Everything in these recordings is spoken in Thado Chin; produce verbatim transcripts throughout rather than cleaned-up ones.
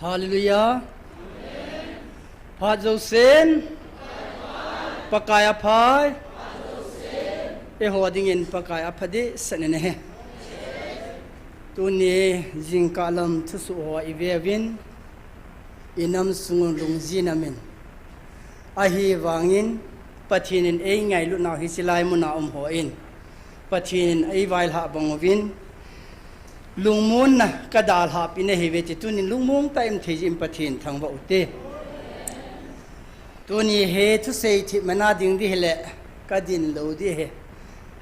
Hallelujah. Phat jousen. Pakai aphai. Eiho dingin Pakai apha dehset in ahi. Tuni jingkah lam thusoh ho iveuvin, inam sungun lungjin amin. Ahivangin Pathen in eingailutnau hiche lai muna um hon Pathen in eivailhah bang uvin, lungmonna kadalhahpi nahiuve ti tunin lungmong tah in thei jeh in Pathen thangvah ute. Tuni hi thusei thepna ding ding hile kadin lou ding ahi.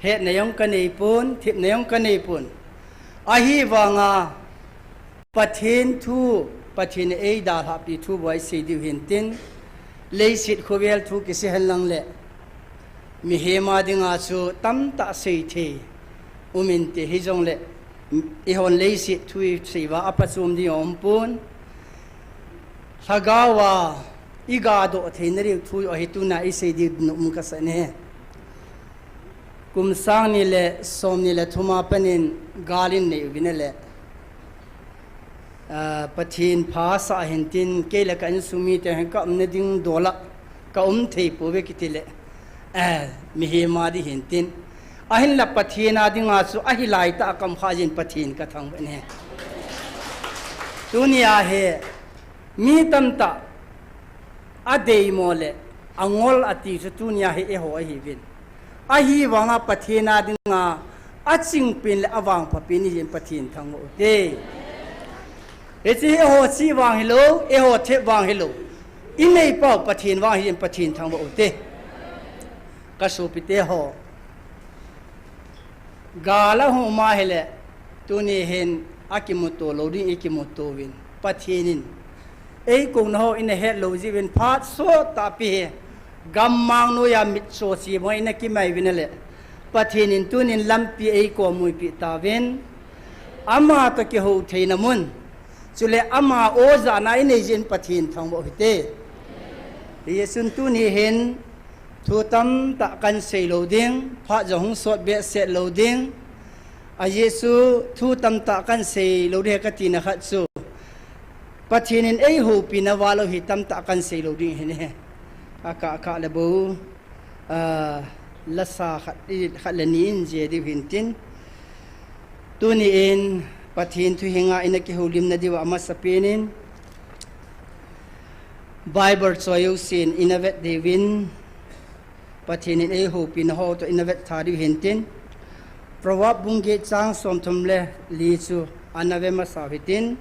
Hetna jong kaneipon, thepna jong kaneipon. Ahivanga Pathen thu, Pathen in eidalhahpi thu bou isei diu hintin, leiset khovel thu kisei henlang le, mihem a dinga chu tamtah seithei um inte, hijongle eihon leiset thu isei uva aphachom ding aumpon. Lhagao a igadoh theina diu thu ahi, tuna isei diu nom kasa ahi. Kum sang ni le som ni le thum a pat in gal inei uvin ahile, ah, Pathen pha asah hintin, kei le ka insung mite hin ka umna ding dol a ka um thei pouve kiti le, eh, mihem a ding hintin. Ahinla Pathen a dinga chu ahi laitah a ka um kha jeh in Pathen kathangvah in ahi. Tuni a hi mi tamtah adeimo le angol ati chu tuni a hi eiho ahiuvin. Ahivanga Pathen a dinga achingpen le avangphapen ahi jeh in Pathen thangvah ute. Hiche hi eiho chih vang hilou, eiho thep vang hilou. Inei pau Pathen vang ahi jeh in Pathen thangvah ute. Kasopite ho. Gal ahung um ahile, tuni hin akimuto lou ding ikimuto uvin. Pathen in eikouna ho ina het lou jeh uvin phat sottah pi hi. Gammang noiya mitcho chebang ina kimai uvin ahile, Pathen in tunin lampi eikomuipeh tauvin. Ama toh kihou theina mun. Chule ama o jana inei jeh in Pathen thangvah uhite. Hijeh chun tuni hin thu tamtah kahin sei lou ding, phat jong hung sot behseh lou ding. Ajeh chu thu tamtah kahin sei lou ding katina khat chu, Pathen in eihoupina val u hi tamtah kahin sei lou ding ahi. Akah kah le bou, ah, lasa khat, khat le ni in jih diu hintin. Tuni in Pathen thu henga ina kihoulimna diuva amasapen in Bible choi jousen ina vet diuvin, Pathen in eihoupina ho toh ina vet tha diu hintin. Proverb bung get chang somthum le li chu ana ve masa u hitin.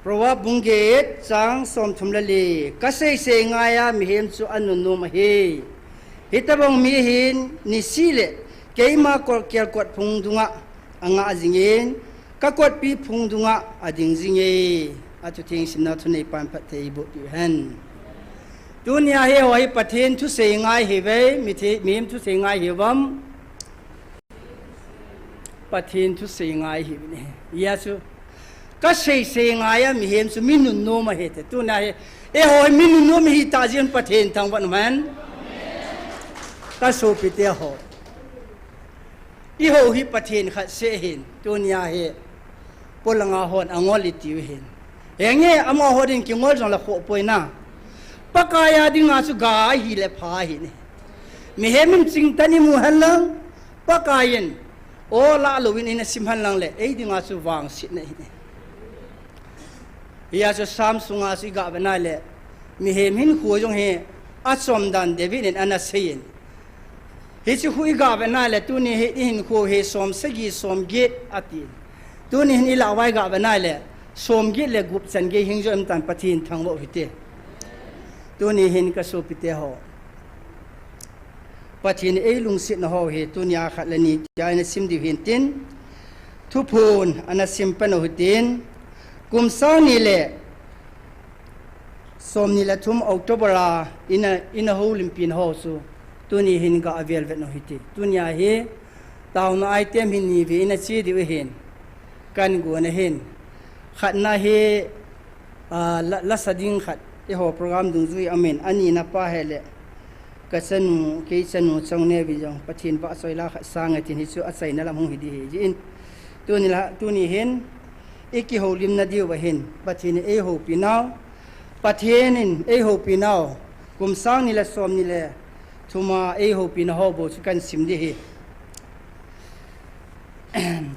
Proverb bung get chang somthum le li, kaseisei ngaiya mihem chu anunnom ahi. Hitobang mi hin nisih le keima kol kelkot phung dunga angah jingin, kakotpi phung dunga ading jinge. Athutheng simna thuneipan phatthei eiboh peh uhen. Tunia hiho hi Pathen thusei ngai hiuve, mihem thusei ngai hiuvam? Pathen thusei ngai hiuvin ahi. Hijeh chun kaseisei ngaiya mihem chu mi nunnom ahite. Tunia hi eiho hi mi nunnom ihitah jeh in Pathen thangvah uhen. Kasopite ho, eiho hi Pathen khatseh ahin, tunia hi polanga hon angol itiu ahin. Henge, amaho din kingol jongle khoh poi na. Pakaiya dinga chu ga ahile pha ahi ne. Mihem in chingtah in imu henlang, Pakaiyin o lah louvin ina sim henlang le, ei dinga chu vangsetna ahi ne. Hijeh chun Psalm sunga chu iga vetna le, mihem hinkho jong hi achomdan David in ana seiyin. Hiche khu iga vetna le, tuni hi ihinkho hi somsagi somget atin. Tuni hin ilah uva iga vetna le, somget le gup chan gei hing jo umtan, Pathen thangvah u hite. Tuni hin kasopite ho, Pathen in eilungsetna ho hi tunia khat le ni tia ina sim diu hintin, Thuphon ana sim pan u hitin, kum sang ni le somni le thum October a ina, ina houlimpina ho chu tuni hin ga avel vet u hite. Tunia hi taona item hi ni vei ina che diu ahin, kahin gong ahin. Khatna hi, ah, la, lasa ding khat, eiho program dungjui amin, anina pa hile Ka chanu, kei chanu Chongneo in jong Pathen vahchoi la khat sang e tin, hichu achaina lam hung hi ding ahi jeh in. Tuni la, tuni hin, i kihoulimna diu va hin, Pathen in ei houpi nau, Pathen in ei houpi nau, kum sang ni le som ni le thum a ei houpi nau ho bou chu kan sim ding ahi.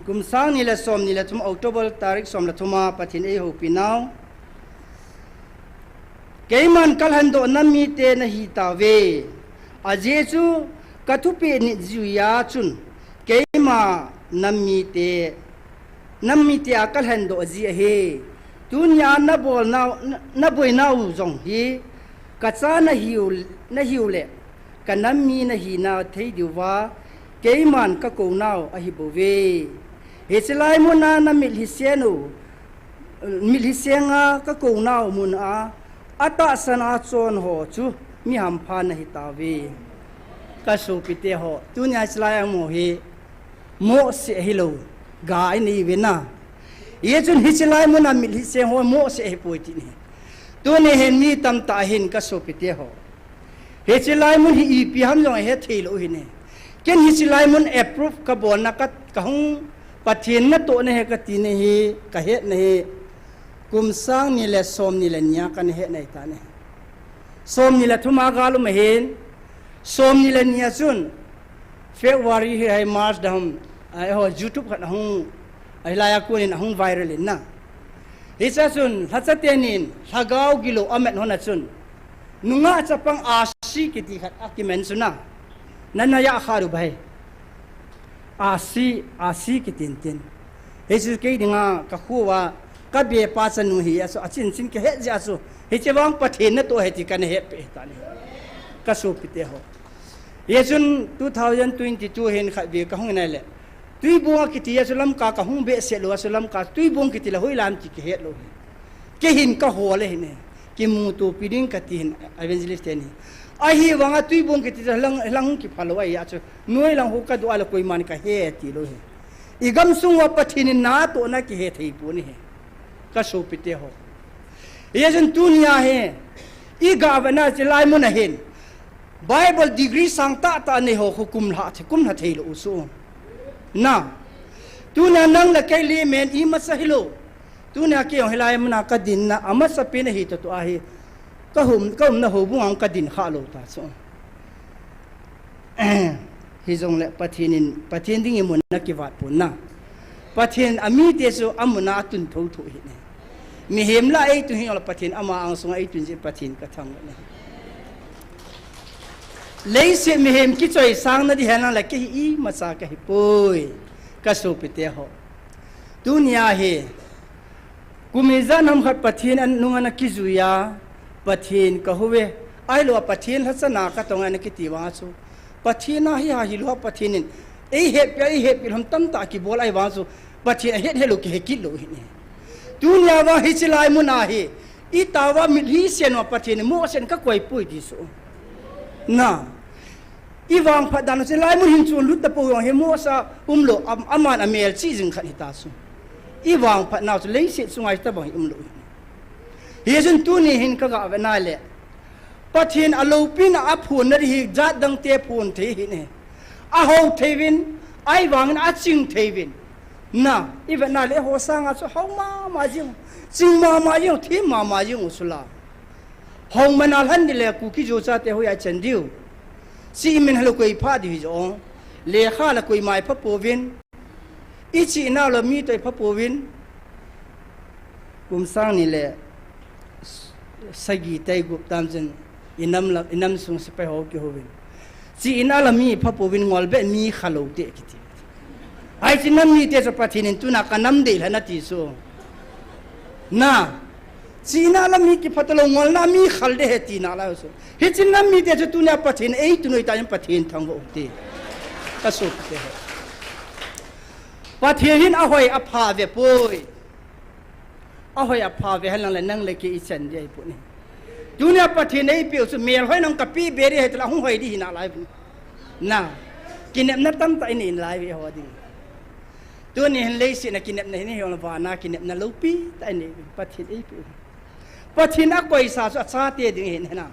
Kum sang ni le som ni le thum, October tarik som le thum a Pathen ei houpi nau. Keiman ka lhendoh nam mite na hi tauve. Ajeh chu ka thupeh nit jui a chun keima nam mite, nam mite a ka lhendoh ji ahi. Tunia na bol nau, na, na boi nau jong hi ka cha na hiu, na hiu le ka nam mi na hi na thei diu va, keiman ka kou nau ahi bou ve. Hiche lai mun a na mitlhi sen u, mitlhi sen a ka kou nau mun a, atahsan a chon ho chu mi hampha na hi tauve. Ka sopite ho, tunia hiche lai a um ho hi, mohseh hilou, ga i nei uve na. Hichun hiche lai mun a mitlhi sen ho mohseh hi poi ti ahi. Tuni hin mi tamtah hin ka sopite ho, hiche lai mun hi ipi ham jong ahe thei lou ahi ne. Ken hiche lai mun approve ka bolna ka, ka hung Pathen natohna ahi ka tina hi, ka hetna hi, kum sang ni le som ni le ni a ka na hetna ahi ta ne. Som ni le thum a gal um ahin, som ni le ni a chun, February hi hai March da hum, a, eiho YouTube khat ahung, ahi lai a kon in ahung viral in na. Hiche a chun, lhacha teni in, lhagao gilou amat hon a chun, nungah chapang ahsi kiti khat akimen chu na, na na ya kha ru bai. Ahsi, ahsi kitin tin. Hichu kei dinga ka khu a, ka bepa chanu hi a chu, achin chin ka het jeh a chu, hiche vang Pathen natoh ahi ti ka na hetpeh ta ne. Ka sopite ho. Hichun two thousand twenty-two hin khatvei ka hung in ahile, Tuibong a kiti a chu Lamka ka hung behseh lou a chu Lamka Tuibong kiti le hoilam ti ka het lou hi. Kei hin ka hol ahi ne. Kimutopi ding ka ti hin evangelist teni. Ahivanga Tuibong kiti chu lang, lang hung kipha lou ahi a chu. Noi lang ho ka doh a le koiman ka he ti lou hi. I gamsung uva Pathen in natohna kihe thei pon ahi. Ka sopite ho. Hichun tunia hi, i ga vetna hiche lai mun a hin, Bible degree sang tahtah nei ho khu kum lha thei, kum lha thei lou u chu. Na. Tunia nang le kei lammen imacha hilou. Tunia kei jong hilai mun a ka dinna, amasapen ahi toh toh ahi. Ka hum, ka umna houbung a ka din kha lou ta chu. Hijongle Pathen in, Pathen ding in mun a kivat pon na. Pathen in amite chu amun a atun thotho ahi ne. Mihem lah a eitun hijongle Pathen ama angsunga eitun jeh in Pathen ka thangvah e. Leiset mihem kichoisang na ding henlang le kei hi imacha ka hi poi. Ka sopite ho. Tunia hi. Kum ijat ham khat Pathen a nung ana kijui a, Pathen ka hou ve. Ahilou a Pathen lhacha na ka tong e ana kiti vang a chu. Pathen a hi ha hilou a Pathen in. Ei hetpi a, ei hetpi lhon tamtah kibol ahi vang chu. Pathen a het helou kihe kit lou ahi ne. Tunia vang hiche lai mun a hi. I tao va mitlhi sen uva Pathen in mohseh in ka koi poi ti chu. Na. I vangphat dan u chu lai mun hin chun lut tapou jong hi mohsa umlou, am-, aman amelchih jing khat hita chu. I vangphat nau chu leiset chunga hitobang hi umlou. Hichun tuni hin ka ga vetna le, Pathen a loupina a phonna ding hi jat dang te phon thei ahi ne. A hou thei uvin, ahivangin a ching thei uvin. Na, i vetna le eiho sanga chu hou mama jing, ching mama jing, them mama jing u chu la. Hou mana lhan ding le Kuki Zo chate hoiya i chan diu. Chi i min helou koi pha diu hi jong. Lekha le koima i pha pouvin. I chihna le mi toh i pha pouvin. Kum sang ni le sagi tai gup tam chun i nam la, i nam sung sepai ho kihouvin. Chihna le mi pha pouvin ngol beh mi kha lou te kiti. Ai chi nam mite chu Pathen in tuna ka nam dei lhana ti chu. Na. Chihna le mi kipha talou ngolna mi khal ding ahi tina la chu. Hiche nam mite chu tunia Pathen in eitun u ahitan Pathen thangvah u te. Ka sopite ho. Pathen hin ahoi apha ve poi. Ahoi apha ve henlang le nang le kei i chan ding ahi poi. Tunia Pathen in eipeh u chu melhoi nang ka pe be ding ahi tile ahung hoi ding hi nalai. Na. Kinepna tamtah i nei nalai ve ho ding. Tuni hin leiset a kinepna hi nei hijongle vana kinepna loupi tah i nei Pathen eipeh u. Pathen a koisa chu achate ding ahi na.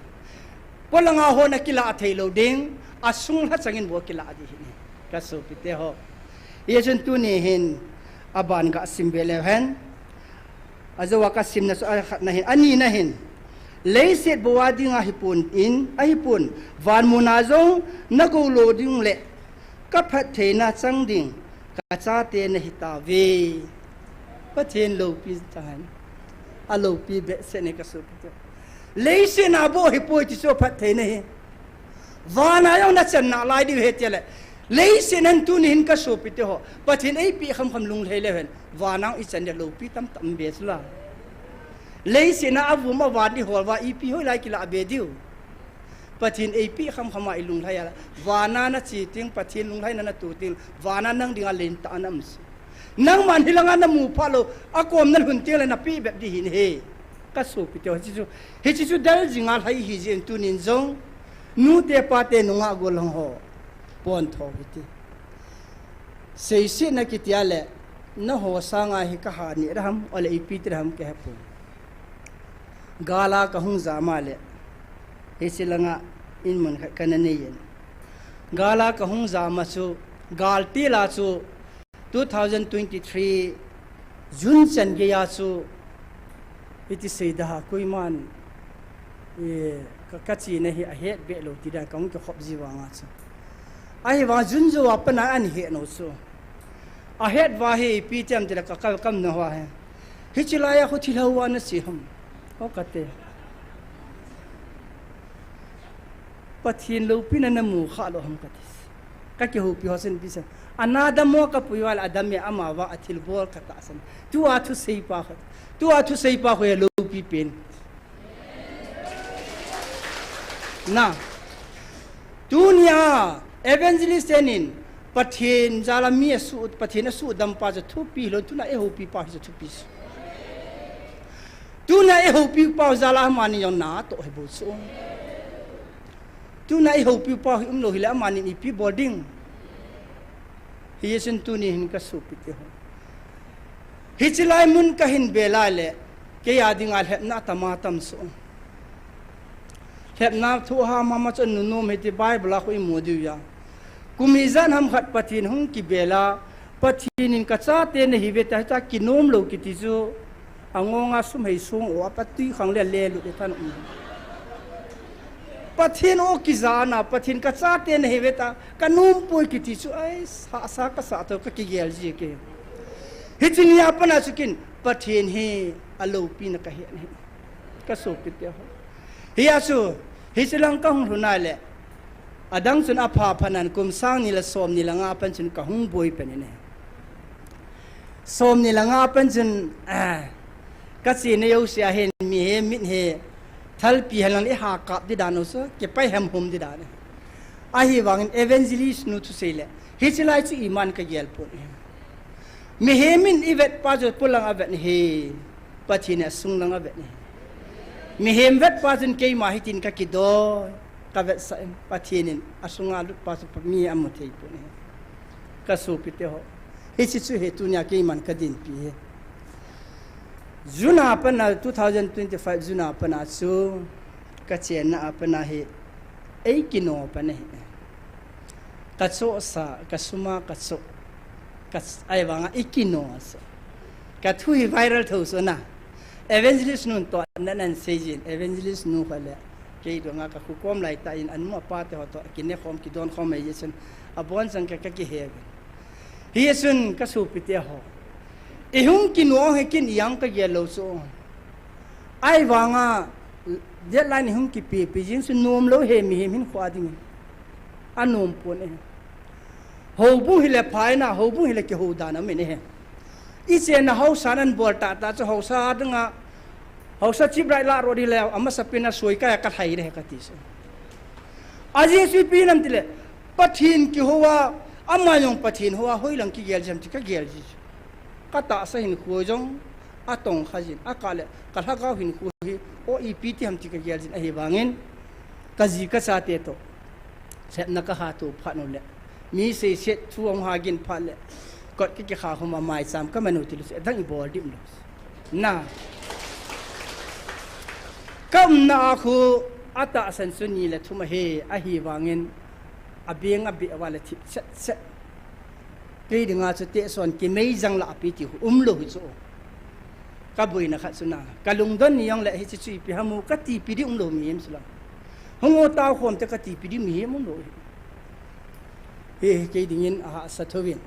Polanga hon akilah thei lou ding, asung lha changin bou akilah ding ahi. Ka sopite ho. Hichun tuni hin, aban ga sim be leu hen. Ajou a ka simna chu akhatna hin, anina hin. Leiset bou a dinga hipon in, ahipon, van muna jong na gou lou ding le, ka phattheina chang ding, ka chate na hitauve. Pathen loupi tahen. Aloupi behseh e ka sopite. Leiset a bou hipoi ti chu phattheina hi. Vana jong na chan nalai diu ahi tile. Leiset a tuni hin ka sopite ho. Pathen eipeh khamkham lunglhai leu hen. Vana ichan dia loupi tamtah be chu la. Leiset a avum avan iholva ipi hoilai kilah be diu. Pathen eipeh khamkham a ilunglhai a la. Vana na che teng, Pathen lunglhaina na to teng. Vana nang dinga lentah a na um chu. Nangman hilanga na mu phat lou, akom na lhun teng le na peh bep ding ahi. Ka sopite ho, hiche chu, hiche chu del jinga lhai ahi jeh in tunin jong, nute pate nungah gollhang ho, pon tho hite. Seisetna kiti a le, nangho sanga hi ka ha neh ding ham, ole ipi ti ding ham ka hepon. Gal a ka hung jam a le, hiche langa in mun khat ka na nei in. Gal a ka hung jam a chu, gal til a chu, two thousand twenty-three June chan geiya chu, hiti sei ding ham koiman, eh, ka, ka chena hi ahet be lou ti dan ka hung kikhop ji vanga chu. Ahivang June jou a pat a ahin het nau chu. Ahet uva hi ipi ti ham tile ka, ka, ka kamna hoa hi. Hiche laiya khu thilha hoa na che ham. O kate. Pathen loupina na mu kha lou ham kati. Ka kihoupi ho chun ipi asei. Ana dam mo ka pui uva le adam e, ama uva athilbol ka tahsan. Tua thusei pa khat. Tua thusei pa khu hi aloupi pen. Na. Tunia evangelist tenin Pathen jal a mi asu, Pathen asudam pa chu thupi lou, tuna eihoupi pa hi chu thupi. Tuna eihoupi pa jal a amani jong natoh hi bou chu. Tuna eihoupi pa hi umlou hile amani ipi bol ding. Hichun tuni hin ka sopite ho. Hiche lai mun ka hin be lai le, kei a dinga lhepna atama tam chu. Lhepna thu ham ham a chu nunom hiti Bible a khu imu diu ahi. Kum ijat ham khat Pathen hung kibel a, Pathen in ka chate na hiuve tia, hitia kinom lou kiti chu, angonga sum hei song o, apa tui khang le le lut le than um. Pathen o kijana, Pathen ka chate na hiuve tia, ka nom poi kiti chu, ai, sa, sa ka sa to ka kigel ji ke. Hiche nia pat a chu kin, Pathen hi aloupina ka he ahi. Ka sopite ho. Hia chu, hiche lang ka hung lhun a le. Adang chun apha phanan kum sang ni le som ni le nga a pat chun ka hung boi pen in ahi. Som ni le nga a pat chun, ah, ka chena jouse a hin mihem mit hi thalpi hen lang le i ha kap ding dan u chu, kipai hem hum ding dan ahi. Ahivangin evangelist nu thusei le, hiche lai chu iman ka gel pon ahi. Mihem in i vet pa chu polang a vet ahi. Pathen in asung lang a vet ahi. Mihem vet pa chun keima hitin ka kidoi, ka vetsah in Pathen in asunga lut pa chu mi amu thei pon ahi. Ka sopite ho. Hiche chu hi tunia keiman ka dinpi ahi. June a pat a, two thousand twenty-five June a pat a chu ka chenna a pat a hi ei kino pan ahi. Ka chohsa, ka suma ka choh, ka ch-, ahivanga i kino a chu. Ka thu hi viral tho chu na. Evangelist nun toh nan, nan sei jin, evangelist nu kha le. Kei donga ka khu kom lai tah in, anu apa te ho toh, kine khom, kidon khom ahi chun. Abon chang ka, ka kihe uvin. Hichun ka sopite ho. I hung kino hi kin i ang ka gel lou chu. Ahivanga deadline i hung kipe pe jing chu nom lou ahi mihem hinkho a dingin. Anom pon ahi. Houbung hile pha in a, houbung hile kihou dan aum in ahi. I chenna haosa nan bol tah tah chu haosa dinga, haosa chip right la ro di le, amasapen a soi kai a ka lhai le ka ti chu. Ajeh chu ipi ham tile, Pathen kihou a, ama jong Pathen hou a, hoilang kigel jam ti ka gel ji chu. Ka tahsa hinkho jong, atong kha jin, akah le, ka lhagao hinkho hi, o ipi ti ham ti ka gel jin, ahivangin, ka ji ka chate toh. Lhepna ka ha to phat u le. Mi seiset thu ahung ha gin phat le. Kot ki, kikha hom a maicham ka man u ti lou se, adang i bol dim lou. Na. Ka umna a khu, Atahsan chu ni le thum ahi, ahivangin abeng abeh uva le thip chet chet. Kei dinga chu tehson kimei jang lah a pi ti khu umlou hi chu. Ka boina khat chu na, ka lungdon ni jong le hiche chu ipi ham u kati pi ding umlou mihem chu la. Hung o tao khom te kati pi ding mihem umlou hi. Hi, kei dingin ahahsa thouvin.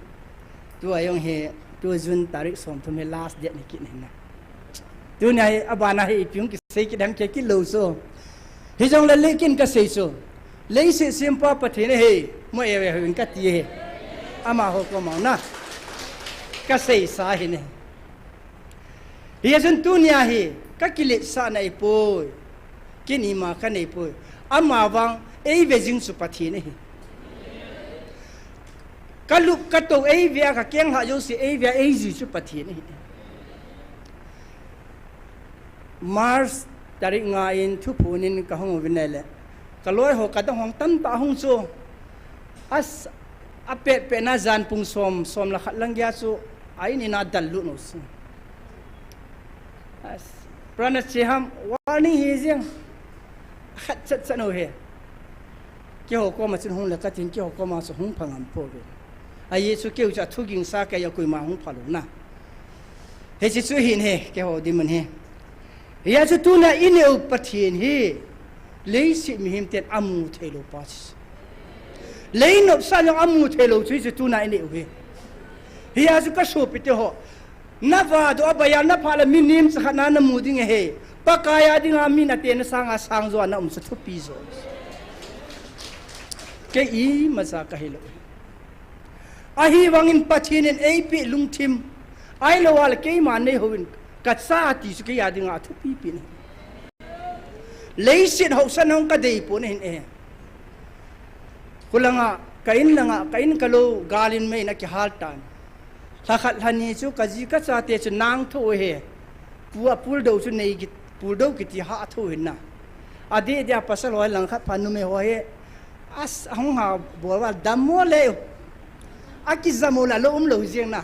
Tua jong hi, tu June tarik som thum hi last date ni kit ni na. Tunia hi, abana hi ipi hung kisei kit ham kei kit lou chu. Hijongle leikin kasei chu. Leiset sempa Pathen ahi, mo e ve hin kati hi. Amaho koma na. Kasei sa hi ne. Hijeh chun tunia hi, ka kiletsahna ahipoi. Kin ima ka neipoi. Amavang, eive jing chu Pathen ahi. Ka lup ka tou eive a, ka keng lhah jouse eive a, eijui chu Pathen ahi. March tarik nga in thuphon in ka hung uvin ahile, ka loi ho ka dang hong tamtah hung chu. As, apet pet na jan pung som, som le khat lang geiya chu, a in in a dal lut u chu. As, Brother Cheham, warning hi jeng. Khat chet chet u hi. Keiho koma chun hung le katin, keiho koma chu hung pha ngam pouve. Ajeh chu keiho chu athu gingsa kei a koima hung pha lou na. Hiche chu hin hi, keiho dinmun hi. Hijeh chun tuna i neh u Pathen hi, leiset mihem ten amu thei lou pa chu. Lei nopsah jong amu thei lou chu hiche tuna i neh u hi. Hijeh chun ka sopite ho, na vahdoh a baiya na phah le mi nemcha khat na na mu ding ahi. Pakai a dinga min atena sanga sang jo a na um chu thupi jo. Kei imacha ka hilou. Ahivangin Pathen in eipeh lungthim, ahilou le keima nei hou in ka cha ti chu kei a dinga athupi pen. Leiset haosa nong ka dei pon ahin e. Khulanga, ka in langa, ka in ka lou, gal in mei in akihal tan. Lha khat lha ni chu ka ji ka chate chu nang tho ahi. Pu a pul do chu nei ki, pul do kiti ha tho hin na. Adeh deh a pasal ho lang khat pha numei ho hi. As, hung ha bol val dammo le. Akijam u la lou umlou jeng na.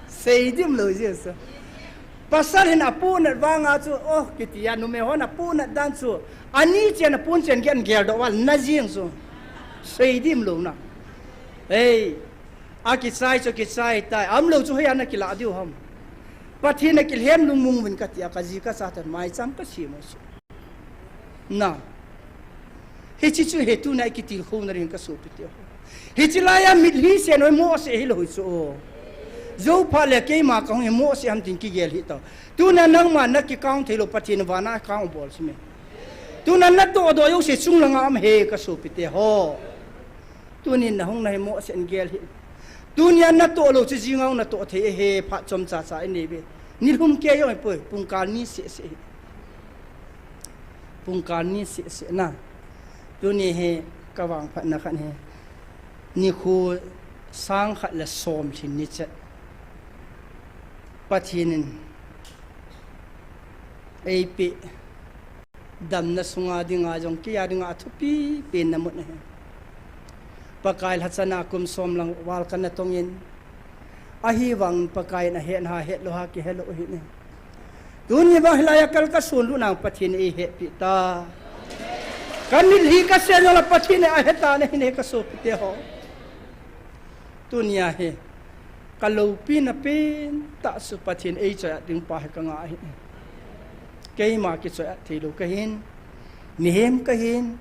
Sei dim lou jeng sa. Pasal hin apunat vanga chu, oh, kiti a numei hon apunat dan chu. Ani chen apun chen gen geldoh val na jeng chu. Sei dim lou na. Ei, akichai chu kichai tai. Aumlou chu hoiya na kilah diu ham. Pathen a kilhem lungmong uvin kati a ka ji ka chate maicham ka sem u chu. Na. Hiche chu hi tuna i kitilkhouna ding ka sopite ho. Hiche laiya mitlhi sen hoi mohseh hilou hi chu. Jou phat le keima ka hung hi mohseh ham tin kigel hih tau. Tuna nangma na kikang theilou Pathen vana kang u bol chu me. Tuna na tohdoh jouse chung langa um ahi ka sopite ho. Tunin na hung na hi mohseh in gel hih. Tunia na toh lou chu jinga hung na toh thei ahi phat chomcha cha i nei ve. Nilhum kei jong ahipoi, pungkal ni seh seh hi. Pungkal ni seh seh na. Tuni hi ka vangphatna khat hi. Nikho sang khat le som lhin ni chet. Pathen in eipeh damna sunga dinga jong kei a dinga athupi pen na mun ahi. Pakai lhachana kum som lang val kana tongin, ahivangin Pakai in ahet ha, het lou ha, kihe lou ahi ne. Tuni vang hilai a kal ka sun lut nang Pathen in eihetpi ta. Ka mitlhi ka sen jong la Pathen in ahe ta na hi ne ka sopite ho. Tunia hi ka loupina pentah chu Pathen eichoiat ding pa hi ka ngah ahi. Keima kichoiat theilou kahin, mihem kahin,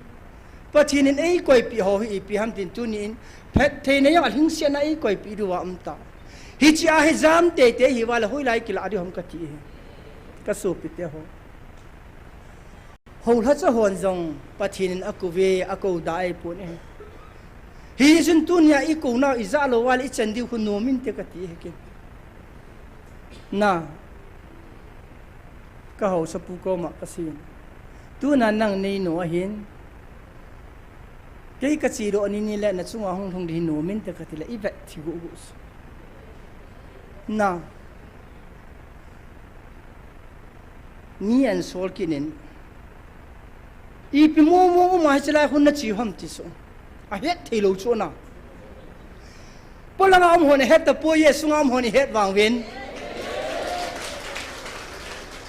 Pathen in eikoipeh ho hi ipi ham tin tuni in phattheina jong alhingsetna eikoipeh diuva um ta. Hiche a hi jam teitei hiuva le hoilai kilah diu ham kati hi. Ka sopite ho. Houlhacha hon jong Pathen in akouve, akouda eipon e. Hichun tunia i kounau i jah lou uva le i chan diu khu nom inte kati hi ken. Na, ka haosapu koma ka seiyin. Tuna nang nei nom ahin. Kei ka chedoh ni ni le na chunga hung lhung ding hi nom inte kati le i vet thi guh guh chu. Na. Mi an sol kit in. Ipi mong mong um a hiche lai hun na che u ham ti chu. Ahet theilou chu na. Polanga um hon ahet tapoi, asunga um hon ihet vang uvin.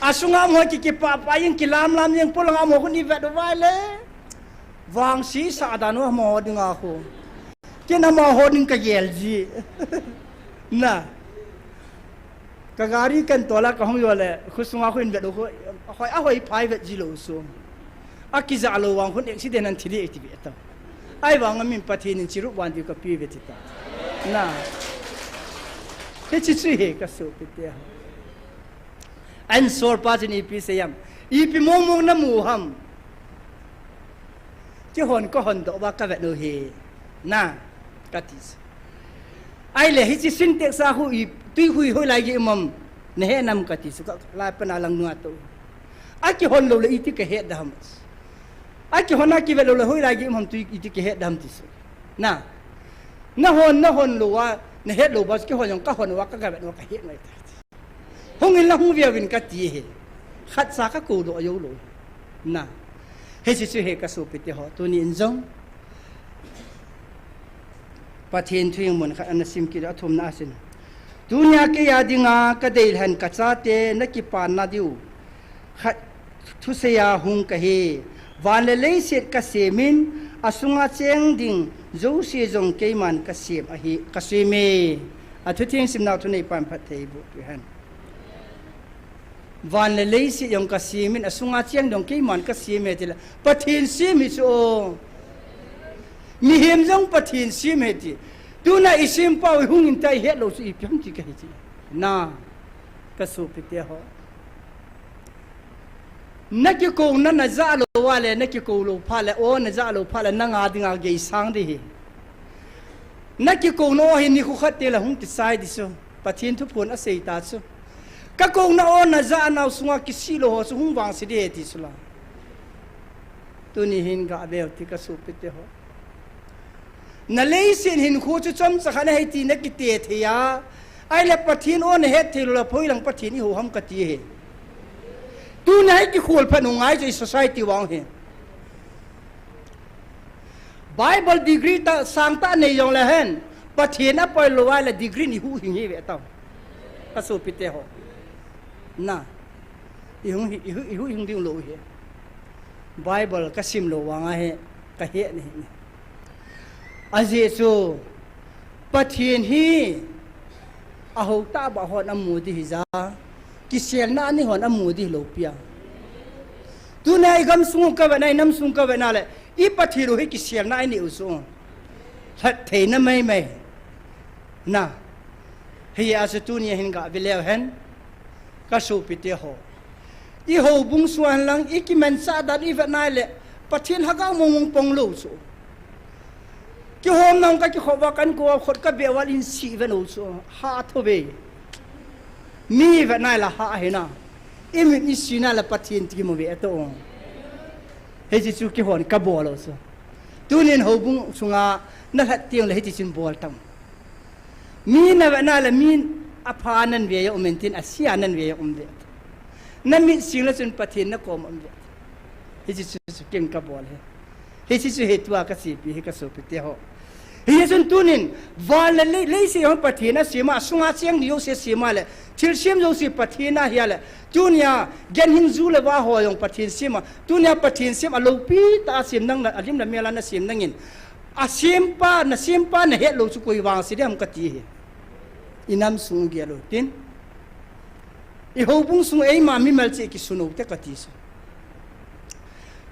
Asunga um hon ki kipah pah jeng, kilam lam jeng, polanga um hon i vet uva le. Vangsi sa dan u amaho dinga khu. Ken amaho ding kagel ji. Na. Ka gari kan tola kahung jo le, khu sunga khu in vet u khu, ahoi, ahoi phai vet ji lou su. Akija lou vang khun accident an thi di ati ve ta. Ahivang a min Pathen in chirup van diu kapeh ve ti ta. Na. Hiche chu hi ka sopi te. An sol pa chun ipi sei ham. Ipi mong mong na mu ham. Kihon kahon doh uva ka vet u hi. Na, kati chu. Ahile hiche Sintex a khu i tui khu i hoi lai gei um ham. Na he nam kati chu ka lai pana lang nua to. Akihon lou le iti ka het da ham. Akihon a kivet lou le hoi lai gei um ham tui iti ka het da ham ti chu. Na. Na hon, na hon lou a, na het lou ba chu kihon jong kahon uva ka, ka vet uva ka het ngai ta. Hung in la hung viau vin kati hi. Khat cha ka kou doh jou lou. Na. Hiche chu hi ka sopi te ho. Tuni in jong. Pathen thu in mun khat ana sim kit a thumna a sin. Tunia kei a dinga ka dei lhen ka chate na kipan na diu. Khat thusei a hung ka hi. Van le leiset ka sem in, asunga cheng ding jouse jong keiman ka sem ahi, ka sem e. A thutheng simna thunei pan phatthei boh peh hen. Van le leiset jong ka sem in, asunga cheng ding keiman ka sem e tile. Pathen sem hi chu. Mihem jong Pathen sem hi ti. Tuna i sem pau i hung in ta i het lou chu ipi ham ti ka hi ti. Na, ka sopi te ho. Na kikouna na ja lou a le, na kikou lou phat le, o na ja lou phat le, nanga dinga gei sang di hi. Na kikouna o hi nikho khat te le hung kisai di chu. Pathen thuphon asei ta chu. Ka kouna o na ja nau sunga kisih lou ho chu hung vangse di hi ti chu la. Tuni hin ga veu ti ka sopi te ho. Na leiset hinkho chu chomcha khat na hi ti na kite thei a. Ahile Pathen o na het thei lou le, phoilang Pathen i hou ham kati hi. Tuna hi kikhol phat u ngai chu i society vang hi. Bible degree ta sang ta nei jong le hen. Pathen a poi lou a le degree ni hu hing hi ve tau. Ka sopi te ho. Na. I hung hi, i hu, i hu hing ding lou hi. Bible ka sim lou vang a hi, ka he ni hi. Ajeh chu, Pathen hi, a hou tah ba hon a mu di hi ja, kiselna a ni hon a mu di lou pia. Tuna i gamsung ka ve na, i namsung ka ve na le, i Pathen u hi kiselna a i ni u chu. Lhat thei na mai mai. Na. Hi a chu tuni a hin ga ve leu hen. Ka sopi te ho. I houbung suan lang, i kimanchah dan i vet nai le, Pathen lhagao mong mong pong lou chu. Kihom nang ka kikhop va kan ko khot ka be val in si ve lou chu. Ha tho ve. Mi vet nai la ha hi na. I mit i si nai la Pathen ti mo ve to. Hiche chu kihon ka bol lou chu. Tunin houbung sunga na lhat tiang le hiti chun bol tam. Mi na ve na le mi a pha nan ve ya um in tin a sia nan ve ya um ve. Na mit sing le chun Pathen na kom um ve. Hiche chu, chu ken ka bol hi. Hiche chu hi tua ka sipi hi ka sopi te ho. Hiche chun tunin van le lei, leiset jong Pathen a sem a, sunga cheng di jouse sem a le, thilsem jouse Pathen a hi a le, tunia gan hing ju le va ho jong Pathen sem a, tunia Pathen sem a loupi ta a sem nang na, a lim le mel a na sem nangin, a sempa, na sempa na het lou chu koi vangse di ham ka ti hi. I nam sung gel u tin. I houbung sung eima mimal che kisun u te ka ti chu.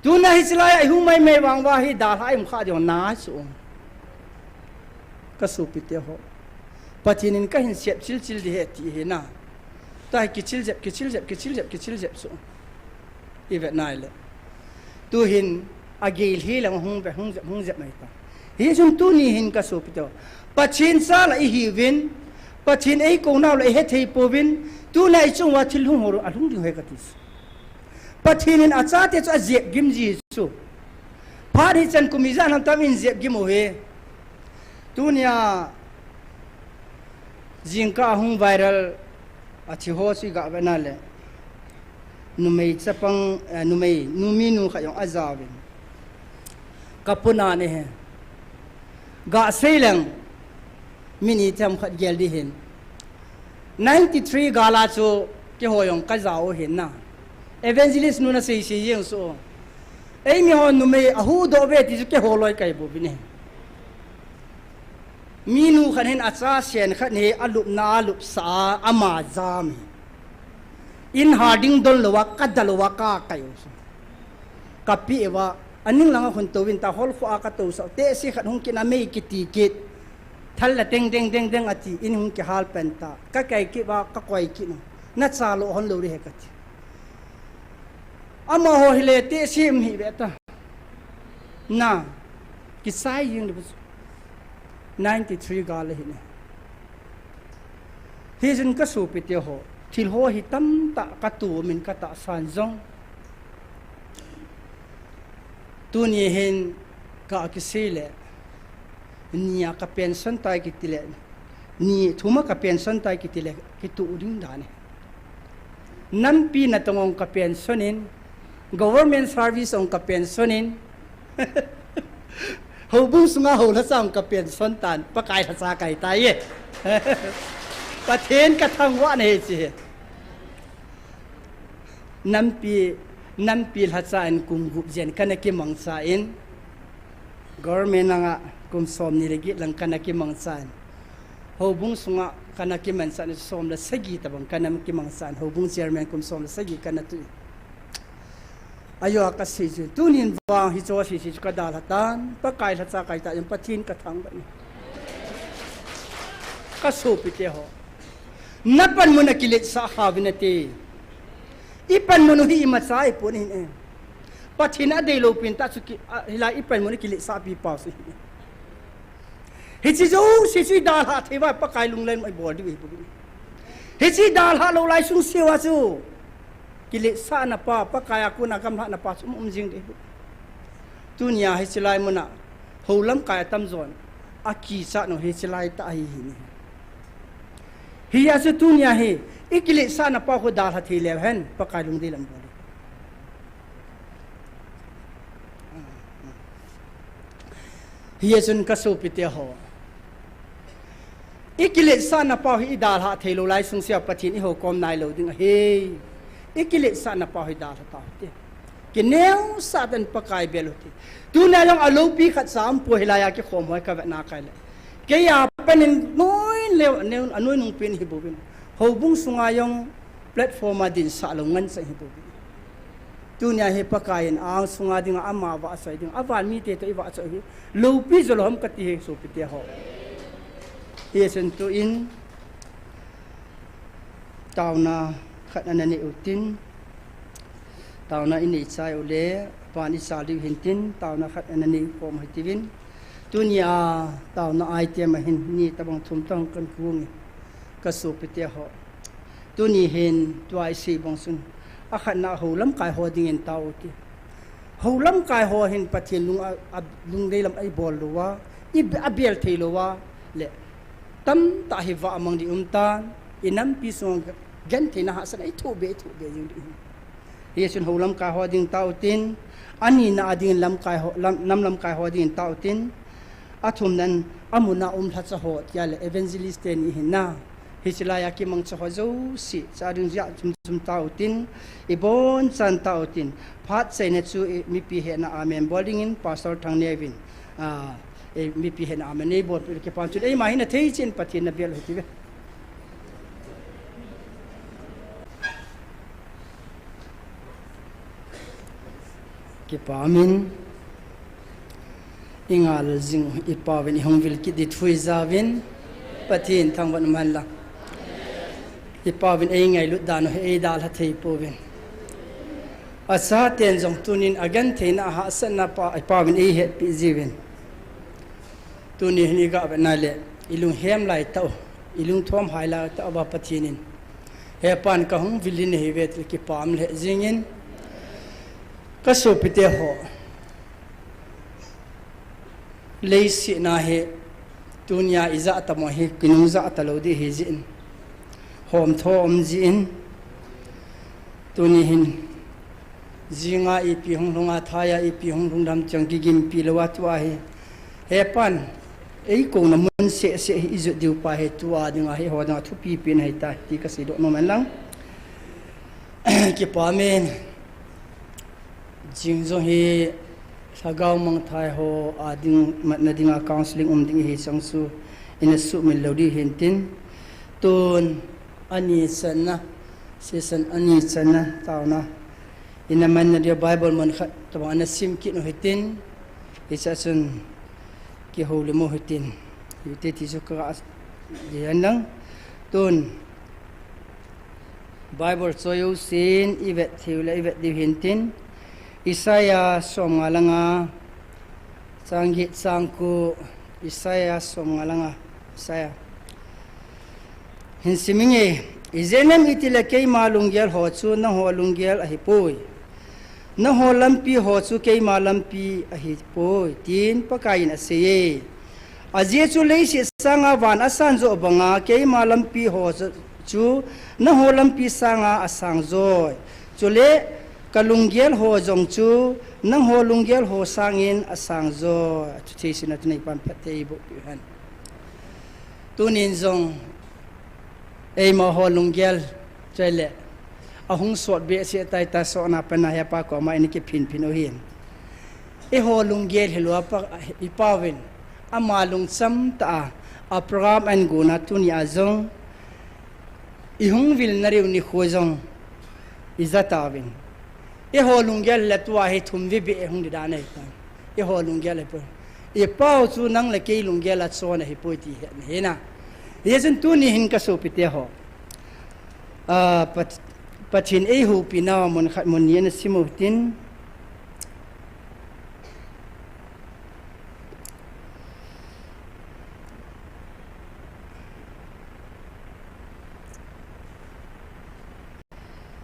Tuna hiche lai a i hung mai mai vang va hi dalha i um kha di hon na chu. Ka sopi te ho. Pathen in ka hin sep chil chil di hi ti hi na. Ta hi kichil jep, kichil jep, kichil jep, kichil jep chu. I vet nai le. Tuhin a gei hi le hung ve, hung jep, hung jep mai ta. Hichun tuni hin ka sopi te ho. Pathen cha la i hiuvin, Pathen ei kou nau la i he thei pouvin, tuna i chung uva thil hung ho a lhung ding hi ka ti. Pathen in a chate chu a jep gim ji chu. Phat hi chan kum ijat ham tam in jep gim u hi. Tunia jingkah a hung viral a thi ho chu i ga ve na le. Numei chapang, eh, numei, numei nu khat jong a jaovin. Ka puna ni hi. Ga sei leng. Min iti ham khat gel di hin. Ninety-three gal a chu keiho jong ka jao u hin na. Evangelist nu na sei sei jeng so. Eimi ho numei ahuhdoh ve ti chu keiho loi kahi bouvin ahi. Minu khat hin acha sen khat hi alupna alupsah a ama jam hi. In harding don louva kadalou a kakai u chu. Kapeh uva, aning langa khun touvin ta, holkhoh a katousah u, tehse khat hung kit a mei kiti kit. Thal la teng teng teng teng ati, in hung kihal pen ta. Kakai kit uva, kakoi kit u. Nacha lou hon lou ding ahi kati. Amaho hile tehse um hih ve ta. Na, kisai jing ding bou chu. Ninety three gal ahi ne. Hichun kasopite ho, thil ho hi tamtah katoh umin katahsan jong. Tuni hin kakisei le, nia ka pension tai kiti le, ni thuma ka pension tai kiti le, kitoh ding dan ahi. Nampi natong ong ka pension in, government service ong ka pension in, houbung sunga hou lhacha ong ka pension tan, Pakai lhacha kahi tai e. Pathen kathangvah na ahi chi. Nampi, nampi lhacha in kum gup jen kana kimangcha in, government langa kum somni le get lang kana kimangcha in, houbung sunga kana kimangcha in, som le sagi tabang kana kimangcha in, houbung chairman kum som le sagi kana tui. Ajo a kasei chu, tunin vang hiche sese chu kadalha tan, Pakai lhacha kahi tan, Pathen kathangvah e. Kasopite ho. Napanmun a kiletsah kha uvin nate. Ipanmun u hi imacha ahipon ahi e. Pathen in adeilou pen tah chu ki, a, hilai ipanmun a kiletsah pi pa chu ahi. Hiche jouse chu idalhah thei uva Pakai lunglhai a ibol diu ahi bou. Hiche idalhah lou lai sung seuva chu kiletsahna pa, Pakai a kona gamlhahna pa chu um um jing ding ahi bou. Tunia hiche lai muna hou lamkai atamjon akichat nau hiche lai tah ahi hi ne. Hijeh a chu tunia hi ikiletsahna pa khu dalha thei leu hen Pakai lungdei lam bol. Hijeh chun kasopite ho, ikiletsahna pa hi idalhah thei lou lai sung seuva Pathen ihoukom nailou ding ahi. Ikiletsahna pa hi dalha tau hite. Kineosah tah in Pakai bel u hite. Tunia jong aloupi khatcha umpoi hilai a kikhom ho kavetna kei le. Kei a panin noi leu, anoi nung pen ahi bouvin. Houbung sunga jong platform a dinsah lou ngen cha ahi bouvin. Tunia hi Pakai in a-ong sunga dinga ama vahchoi ding, avan mite toh ivahchoi hi loupi jou lou ham kati hi sopite ho. Hijeh chun tun taona khat ana nei utin, taona inei chai ule, aban ichal diu hintin, taona khat ana nei khom u hitiuvin. Tunia taona item a hin ni tabang thum tobang kan kung e, kasopite ho. Tuni hin tua isei bang chun, akhatna hou lamkai ho dingin tao u hite. Hou lamkai ho hin Pathen lung a, a, lungdei lam a ibol louva, i, abel thei louva le, tamtah hi vah mang ding um tan, inampi sunga gentheina hahsatna ithoh be, ithoh be jing ding ahi. Hijeh chun hou lamkai ho ding tao utin, anina a dingin lamkai ho, lam, nam lamkai ho dingin tao utin, athumnan amun a um lhacha ho tia le evangelist teni hin na. Hiche lai a kimangcha ho jouse, cha ding jia chum chum tao utin, ibonchan tao utin, phat chaina chu i, mipi hena amen bol dingin, Pastor Thangneo vin, a, i, mipi hena amen nei bol peh le kipan chun, eima hin athei chin Pathen nabel u hitiuve. Kipa min, ingal jing u, ipa uvin ihung vil kit ding thu ijauvin, Pathen thangvah in umhen lang. Ipa uvin eingailut dan u hi eidalha thei pouvin. Achaten jong tunin agentheina ahahsatna pa, ipa uvin eihetpi jiuvin. Tuni hin iga vetna le, ilunghem lai tah u, ilungthom hai lai tah uva Pathen in, hepan kahung vil in ahiuve ti kipah lheh jingin, kasopite ho. Leiset a hi, tunia ijat tamo hi, kinungjat talou ding ahi jeh in, homtho um jeh in, tuni hin, jinga ipi hung lhunga, thaiya ipi hung lhung dam chang kigimpi louva tua hi. Hepan, eikouna mun seh seh hi ijot diu pa hi tua dinga hi ho dinga thupi pen ahitai ti kaseidoh nom in lang. Kipa min. Ching jong hi lhagao mangthai ho a ding matna dinga counseling um ding hi chang chu ina sumil lou di hin tin, tun ani channa, session ani channa tauna ina manna dia Bible mun khat tabang ana sim kit u hitin, hicha chun kihoulim u hitin, hiti ti chu ka ga di an lang tun. Bible choi u sin i vet thei u le i vet diu hin tin, Isaiah som nga langa, chang get chang ko, Isaiah som nga langa, Isaiah. Hin siminge, ijeh inem itile keima lunggel ho chu nangho lunggel ahipoi. Nangho lampi ho chu keima lampi ahipoi, tin Pakaiyin aseiye. Ajeh chu leiset sanga van asan joh banga keima lampi ho chu nangho lampi sanga asang joi. Chule ka lunggel ho jong chu nangho lunggel ho sangin asang joi. Achu thei sina tunei pan phatthei boh piu hen. Tunin jong eima ho lunggel chule ahung sot behseh tai ta, sotna pana hepa koma ina kiphin phin u hin. Eiho lunggel hilou a pa, i pauvin, ama lungcham tah a, a program ahin gona tunia jong, i hung vilna diu nikho jong, i ja tauvin. Eiho lunggel le tua hi thum vei beh hung di dan ahi tan. Eiho lunggel ahipoi. I pau chu nang le kei lunggel a chon ahipoi ti hi na. Hijeh chun tuni hin ka sopite ho, a, Pat-, Pathen eihoupina mun khat mun ni ana sim u hitin.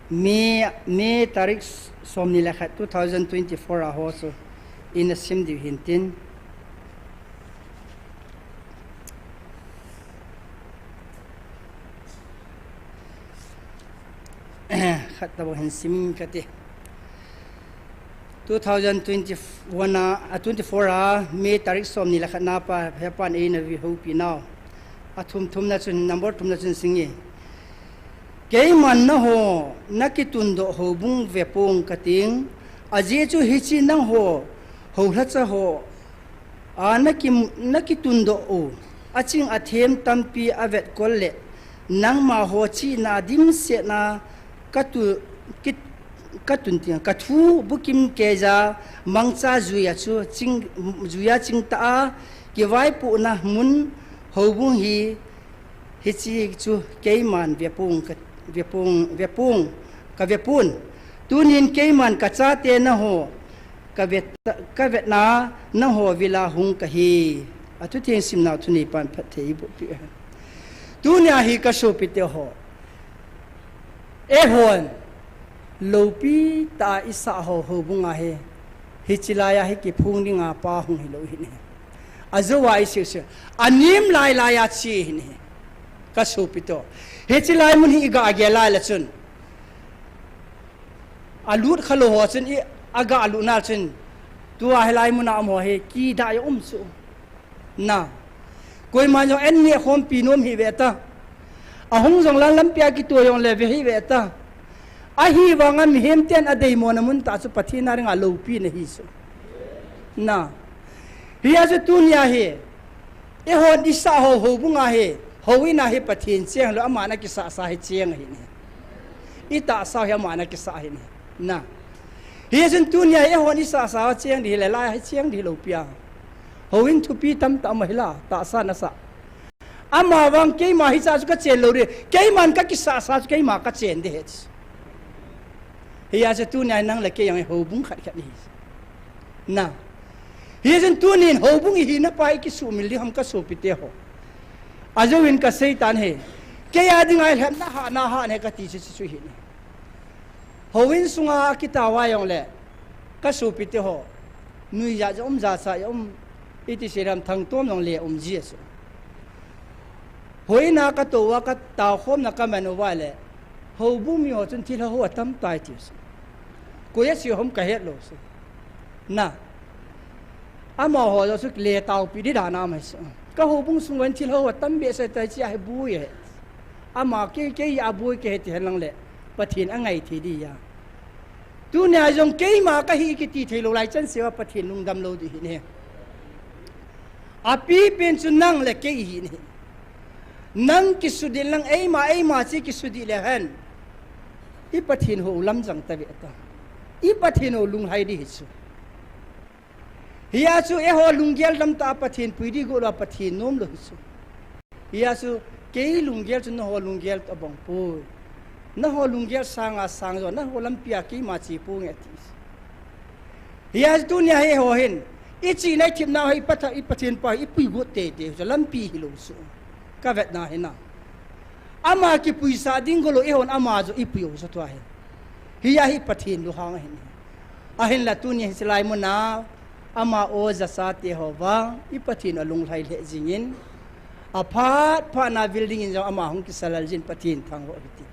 May, May tarik somni le khat, two thousand twenty-four a ho chu ina sim diu hin tin. Khat tabang hin sim kate. Two thousand twenty-one a, a, twenty-four a, May tarik somni le khat na pa, hepan eina eihoupinau. A thum thumna chun, number thumna chun singe. Keiman nangho, na kitundoh houbung vepong kating, ajeh chu hiche nangho, houlhacha ho, a, na ki, na kitundoh u, aching athem tampi avetkol le, nangma ho chihna dimsetna katu, ki, katun ting, kathu bukim keija mangcha juiya chu ching, juiya chingtah a, kivaipohna mun houbung hi, hiche chu keiman vepong ka, vepong, vepong, kavepon. Tunin keiman kachate nangho, kavet, kavetna nangho vila hung kahi. Athutheng simnau thunei pan phatthei boh piu hen. Tunia hi ka sopite ho, eihon loupi tah a isah ho houbung a hi, hiche laiya hi kiphong dinga pa hung hilou hin ahi. Ajou a isih sih, anem lai laiya che hin ahi. Ka sopite ho, hiche lai mun hi iga gel lai le chun, alut khalou ho chun i, aga lutna chun, tua hilai muna um ho hi kidah a um chu. Na. Koiman jong an neh khompi nom hih ve ta. Ahung jong lang lampia kitoh jong le ve hih ve ta. Ahivanga mihem ten adeimona mun tah chu Pathen a dinga loupina ahi chu. Na. Hijeh chun tunia hi, eihon isah ho houbung a hi, houin a hi Pathen cheng lou, aman akisahsa hi cheng ahi ne. Itahsa hi aman akisah ahi ne. Na. Hijeh chun tunia eihon isahsa cheng di hile, lai hi cheng di loupi a. Houin thupi tamtah um ahi la, tahsa nasah. Amavang keima hicha chu kachen lou di, keiman kakisahsa chu keima kachen di ahi. Hijeh chun tunia nang le kei jong hi houbung khat khat ihi. Na. Hijeh chun tunin houbung ihina pa ikisuhmil ding ham ka sopite ho. Ajouvin kasei tan ahi. Kei a dinga ilhepna hahna hahna kati chu chu chu hi ne. Houin sunga kitao a jong le, ka sopite ho, nuijat jong um, jachat jong um, iti sei ding ham, thangtom jong le um ji ahi chu. Houin a katou a kataokhomna kaman uva le, houbung mi ho chun thilha ho atam tai ti chu. Koi ache ham kahet lou chu. Na. Amaho jong chu le taopi di dan a um ahi chu. Ka houbung sung uva hin thilha ho atam behseh tai, hiche a hi boi ahi. Ama kei, kei a boi kahi ti henlang le, Pathen angai thei di ahi. Tunia jong keima kahi kiti thei lou lai chan seuva Pathen lungdam lou ding ahi ne. Apipen chu nang le kei ahi ne. Nang kisudih lang eima, eima chu kisudih le hen. I Pathen ho lamjang tave ta. I Pathen ho lunglhai ding ahi chu. Hia chu eiho lunggel lam tah a Pathen pui ding got lou a Pathen nom lou ahi chu. Hia chu kei lunggel chu nangho lunggel toh abang poi. Nangho lunggel sanga sang jo, nangho lampia keima che ponge ati. Hia chu tunia hi eiho hin, i chihna i thepna hi i Patha-, i Pathen pa hi i pui got teitei chu lampi hilou chu. Ka vetna hi na. Ama kipuisah ding got lou eihon ama jo i pui u chu tua hi. Hia hi Pathen lunghang ahi. Ahinla tunia hiche lai muna, ama o jachate ho vang, i Pathen alunglhai lheh jingin, aphat phat na building in jong ama hung kisalal jin Pathen thangvah u hite.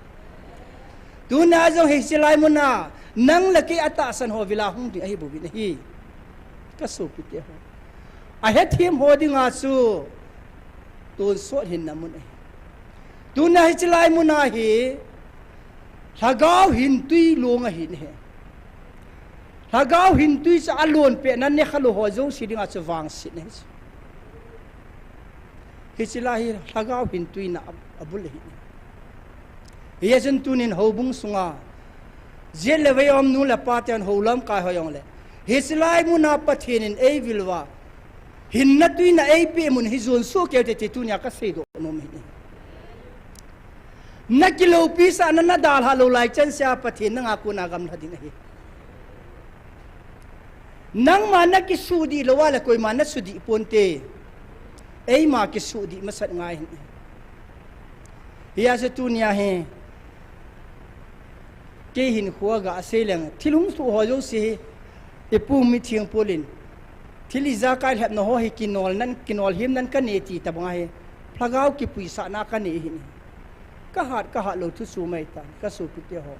Tunia jong hiche lai muna, nang le kei atahsan ho vila hung ding ahi bouvin ahi. Ka sopite ho. Ahethem ho dinga chu, tonsot hinna mun ahi. Tunia hiche lai muna hi, Lhagao hintui long ahi ne. Lhagao hintui chu alon pet nan ne khalou ho jouse dinga chu vangset ne. Hiche lai hi Lhagao hintui na ab-, abul ahi ne. Hijeh chun tunin houbung sunga, jet le vei um nu le pa ten hou lamkai ho jong le. Hiche lai muna Pathen in eivil uva. Hinna tuina eipeh mun hi jon soh kei u hite ti tunia ka seidoh nom ahi ne. Na kiloupi sahna na dalha lou lai chan seuva Pathen nanga kona gamla ding ahi. Nangma na kisudih lou a le koima na sudih ponte. Eima kisudih masat ngai ahi. Hijeh chun tunia hi. Kei hin khua ga sei leng, thil hung soh ho jouse hi, i pu mi thing pulin. Thil ijakai lhepna ho hi kinol nan, kinol him nan ka nei ti tabang ahi. Lhagao kipuisahna ka nei ahi. Ka hat, ka hat lou thu chu mai tan, ka sopite ho.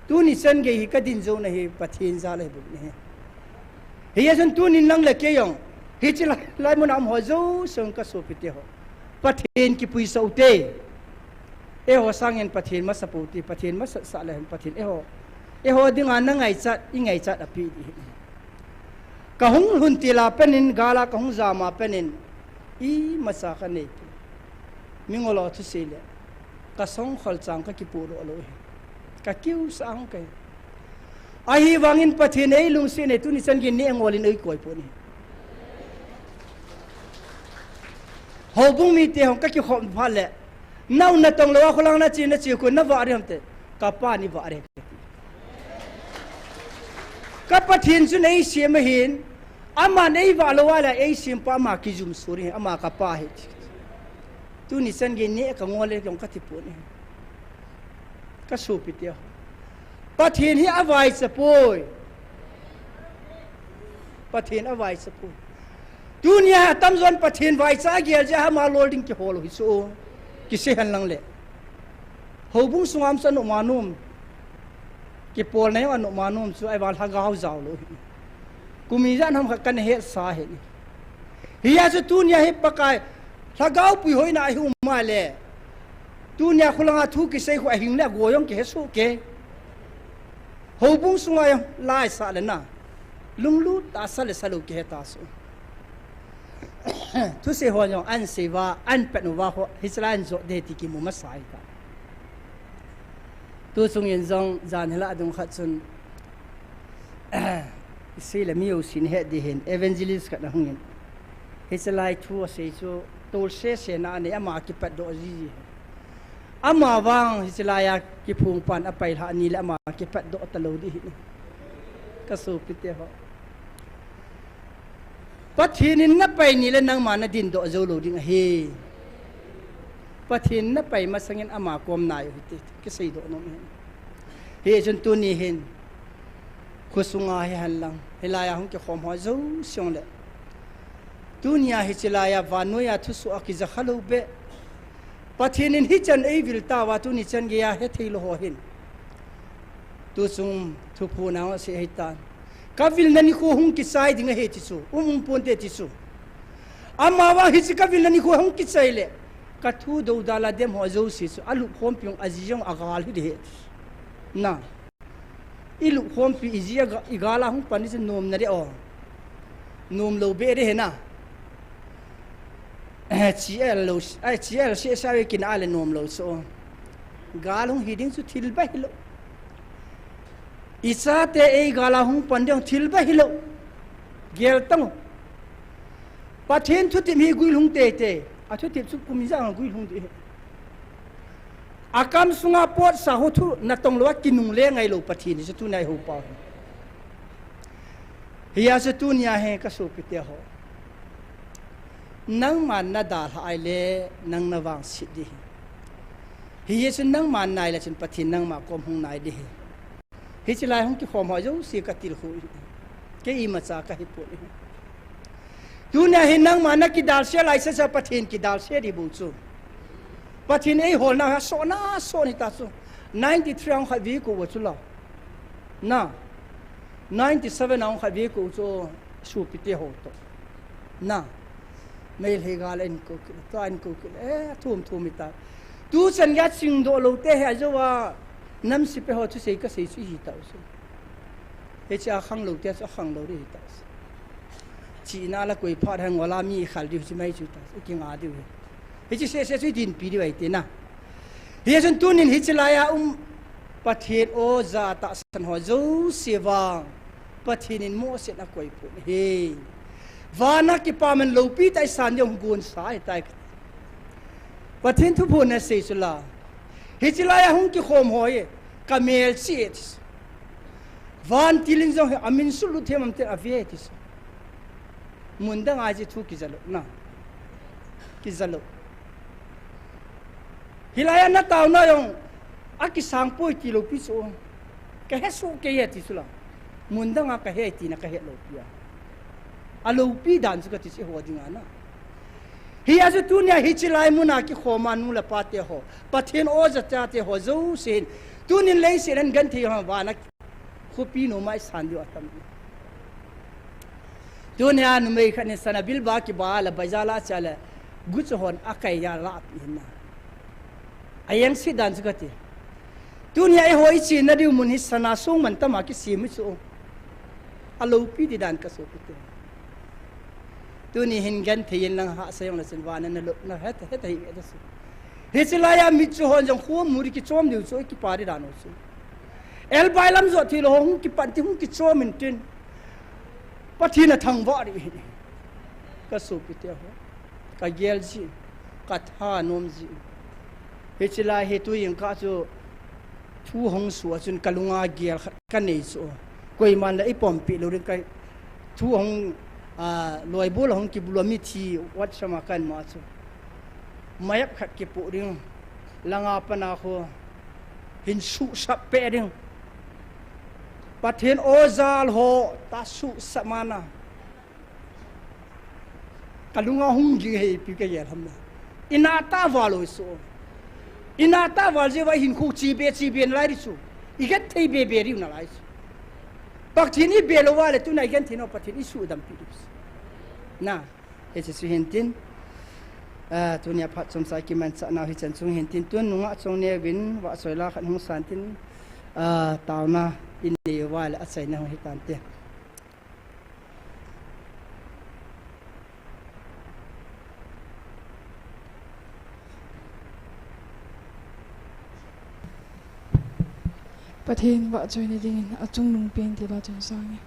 Tuni chan gei hi ka din jou na hi, Pathen jal ahi bou ne. Hijeh chun tunin nang le kei jong. Hiche lai, lai muna um ho jouse ka sopite ho. Pathen kipuisah u te. Eiho sangin Pathen masa pou te, Pathen masat sah le hen Pathen eiho. Eiho dinga na ngaichat, i ngaichat api ding. Ka hung lhun til a penin, gal a ka hung jam a penin, imacha ka nei pon. Mingol ho thusei le, ka songkhol chang ka kipodoh lou hi. Ka kiusah hung kahi. Ahivangin Pathen eilungset e, tuni chan gei neh ngol in eikoi pon ahi. Houbung mite hung ka kikhom phat le, nau natong lou a kholang na che, na che khu na vah ding ham te, ka pa ni vah ding. Ka Pathen chun eisem ahin, aman eivah lou a le eisem pa ama kijum suri, ama ka pa ahi. Tuni chan gei neh ka ngol le jong ka ti pon ahi. Ka sopite ho. Pathen hi avaicha poi. Pathen avaicha poi. Tunia atamjon Pathen vaicha agel jeh a ama lol ding kihol u hi chu. Kisei hen lang le. Houbung sunga um chu anom anom. Kipolna jong anom anom chu ahivang lhagao jao lou hi. Kum ijat ham khat kana hetsa ahi. Hijeh chun tunia hi Pakai, lhagao puihoina ahi um a le. Tunia khulanga thu kisei khu ahing le agou jong kihe soh kei. Houbung sunga jong laisah le na. Lunglut tah a sa le sa lou kihe ta soh. Thusei ho jong ahin sei uva, ahin pet uva ho, hiche lai ahin jot ding ti kimu masa ahi ta. Tu chungin jong jan hilah dung khat chun, isei le mi jousen het ding ahin, evangelist khat ahungin. Hiche lai thu asei chu, tolse sena anei ama kipatdoh jiji. Ama vang hiche lai a kiphong pan apailhah ni le ama kipatdoh talou ding ahi. Ka sopite ho. Pathen in napai ni le nangma nadindoh jou lou ding ahi. Pathen napai masangin ama kom nai u hite, kiseidoh nom ahi. Hichun tuni hin, khosunga hihen lang, hilai a hung kikhom ho jouse le. Tunia hiche lai a vannoi a thusoh a kijakha lou beh. Pathen in hichan eivil tauva tuni chan geiya hethei lou ho hin. Tuchung thuphon a asei ahitan. Ka vilna nikho hung kichai ding ahi ti chu, um um ponte ti chu. Amavang hiche ka vilna nikho hung kichai le, ka thu doudal a dem ho jouse chu, alupkhompi jong aji jong agal hiding ahi ti. Na. I lukhompi, i ji a ga-, i gal a hung pan di chu nom na de o. Nom lou be de he na. Eh, chi el lou, ai, chi el se sa ve kin a le nom lou so. Gal hung hi ding chu thil ba hi lou. I chate ei gal a hung pan ding thil ba hi lou. Gel tang. Pathen thutep hi guilhung teitei. A thutep chu kum ijat a guilhung ding. A kam sunga potsa ho thu natong lou a kinungle ngai lou Pathen hi chu tunia i hou pau hi. Hia chu tunia hi ka sopite ho. Nangman na dalha a le nang na vangset ding hi. Hia chu nangman nai le chun Pathen nangma kom hung nai ding hi. Hiche lai hung kikhom ho jouse ka tilkhou hi. Kei imacha ka hi pon hi. Tunia hi nangma na kidalse lai sa sa Pathen kidalse ding bou chu. Pathen ei holna ha sona son hi ta chu. Ninety-three a hung khatvei kou chu la. Na. Ninety-seven a hung khatvei kou chu sopite ho to. Na. Meilhei gal in kou kit, tua in kou kit, eh, thum thum hi ta. Tu chan ga chingdoh lou te hi a jo a, nam sepai ho thusei ka sei chu hi ta u chu. Hiche a khang lou te chu a khang lou ding hi ta u chu. China la koi phat hang wala mi khal ding chu mai chu ta. I kinga ding hi. Hiche sese chu i dinpi ding ahi ti na. Hia chun tunin hiche lai a um Pathen o ja tahsan ho jouse vang. Pathen in Mose in a koi pon hi. Vana kipaman loupi tah i san ding hung gon sa hi tai. Pathen thuphon na sei chu la. Hiche lai a hung kikhom ho hi. Ka melchih e ti chu. Vantil in jong hi a min sulut them am te a ve ti chu. Mun dang a hiche thu kija lou na. Kija lou. Hilai a na taona jong a kisang poi ti loupi chu. Ka he soh kei e ti chu la. Mun dang a ka he tina ka he loupi a. A loupi dan chu ka ti chu ho ding a na. Hia chu tunia hiche lai mun a kikhom a nu le pa te ho. Pathen o ja chate ho jouse hin. Tunin leiset a genthei ho vana khopi nom a i san diu atam. Tunia numei khat in sana bilba kiba le baija la cha le guchu hon a kai a la pi hin na. A jeng se dan chu ka ti. Tunia eiho i chena diu mun hi sana song man tam a kisem chu. A loupi ding dan ka sopite. Tuni hin genthei in lang hahsa jong le chun vana na lou, na het, het hi ve ta chu. Hiche lai a mit chu hon jong khu mu ding kichom diu chu i kipa ding dan u chu. Elbai lam jot thei lou hung kipan tin hung kichom in tin. Pathen a thangvah ding hi. Ka sopite ho. Ka gel ji. Ka thanom ji. Hiche lai hi tu jingkah chu thu hung soh a chun ka lunga gel khat ka nei chu. Koiman la i pompi lou ding ka thu hung, a, loi bol hung kibula mithi wat sama kan ma chu. Mayap khat kipoh ding. Langa pana ho. Hin susap pe ding. Pathen o jal ho ta susap mana. Ka lunga hung ging hei pi ka gel ham na. I na ta val o so. I na ta val jeh uva hin khu chi be chi be nalai di chu. I genthei be be diu nalai chu. Pathen i be lou uva le tuna i genthei nau Pathen i sudam pi diu chu. Na, hiche chu hin tin. A, tunia phat chomcha kimanchah nau hichan chung hin tin tun nungah chung neuvin vahchoi la khat hung san tin. A, taona i nei uva le achaina hung hi tan te. Pathen vahchoina dingin achungnung pen tila chun sang e.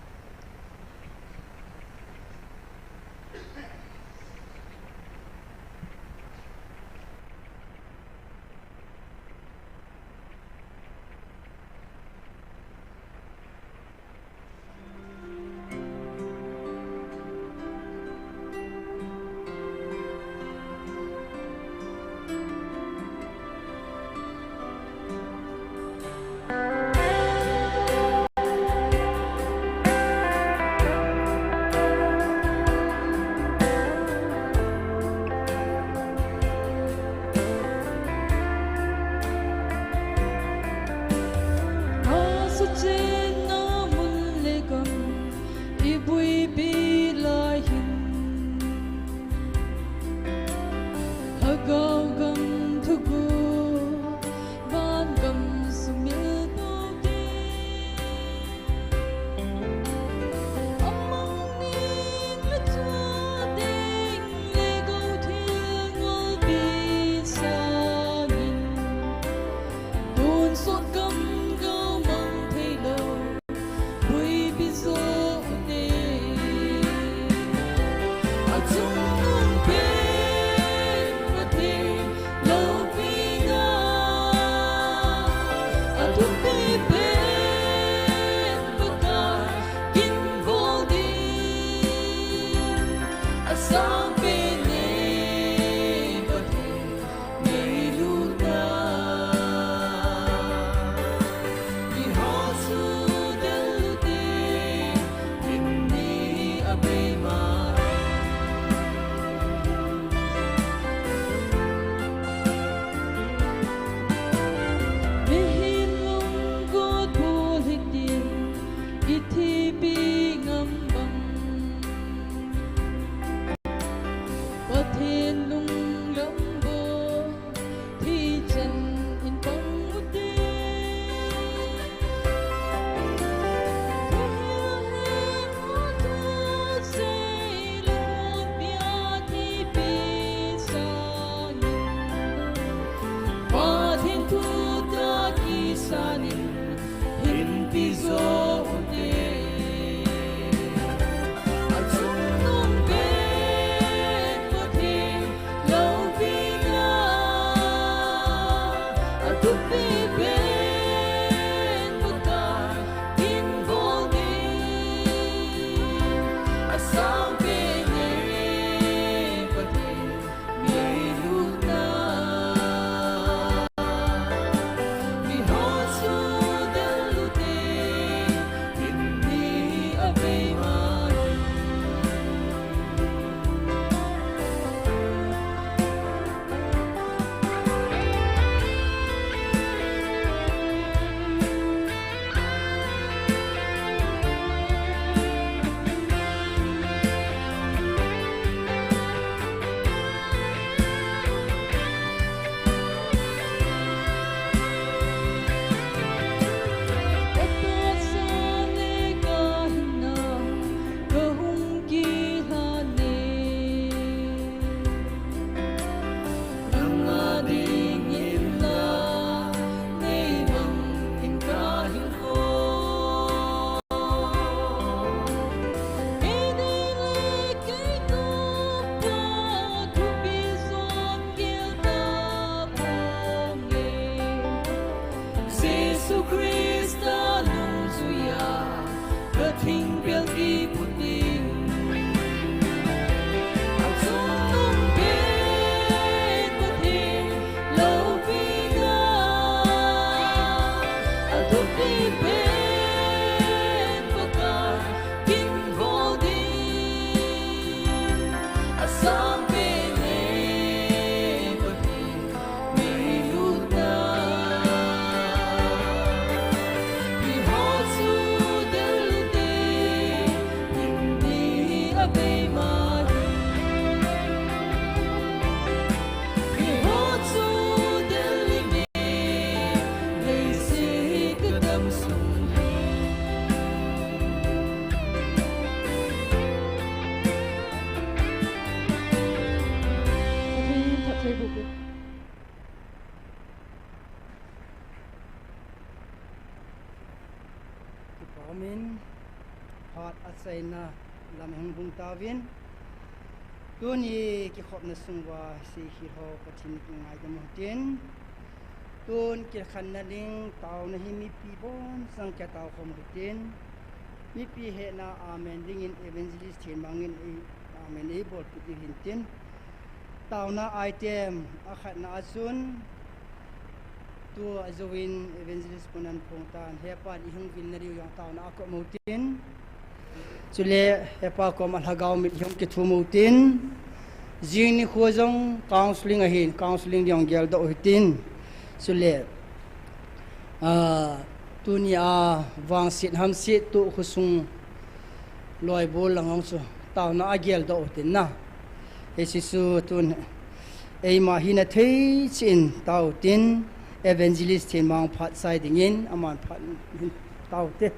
Jesu Christa nungjuiya kathingpel kiputing. Achungnung pen Pathen loupina, athupi pen Pakai kinbol ding. Asang pen Pathen Kipa umin, phat achaina lam hung bung tauvin. Tuni kikhopna sunguva seikhel ho Pathen kingaidam uhitin. Tun kikhenna ding taona hi mipi bonchauva kitao khom uhitin. Mipi hena amen dingin Evangelist Thenmang in ei, amen eibolpeh diu hintin. Taona item akhatna a chun, tua jouvin Evangelist Pu Nanphongtan, hepa ihung vilna diu jong taona a kop uhitin. Chule hepa koma lhagao mit ihung kithum uhitin. Jing nikho jong counseling ahin, counseling ding jong geldoh uhitin. Chule, ah, tunia vangset hamset toh khosung loibol lang jong chu taona a geldoh uhitin na. Hiche chu tun eima hina thei cheh in tao uhitin, Evangelist Thenmang phat chai dingin aman phat taute.